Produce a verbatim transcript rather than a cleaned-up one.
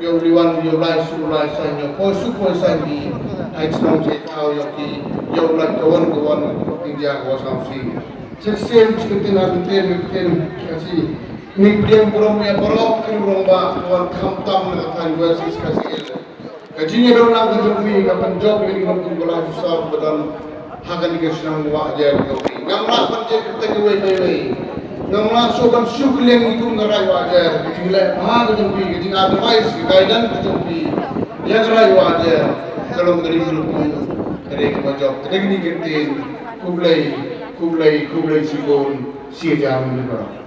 Ïa u liwan, ïa u lai suk lai saiñ, ïa u poi suk poi saiñ ki, ha ki shnong ki thaw, ïa ki, ïa u lait kawon kawon, India ka wa sawsi. Shisien shi kyntien, ha kyntien, kyntien Khasi. Ngi pdiang burom ïa baroh ki rangbah, ki wan kham tam na ka thaiñ West East Khasi Hills. Ka jingïadon lang ka jong phi ka pynjop ïa ngi kum ka la shisha ba don ha kane ka shnong Wahiajer ka jong phi. Ngam lah ban jia kyrteng iwei pa iwei. Ngam lah shuh ban shu kylliang ïa ngi kum ka raid Wahiajer. Ka jingleh bha ka jong phi, ka jingadvice, ka guidance ka jong phi ïa ka raid Wahiajer ka long ka dei ka lynti, ka dei kaba jop. Ka dei kane ka ktien. Khublei, khublei, khublei shibun. Shi hajar ngut baroh.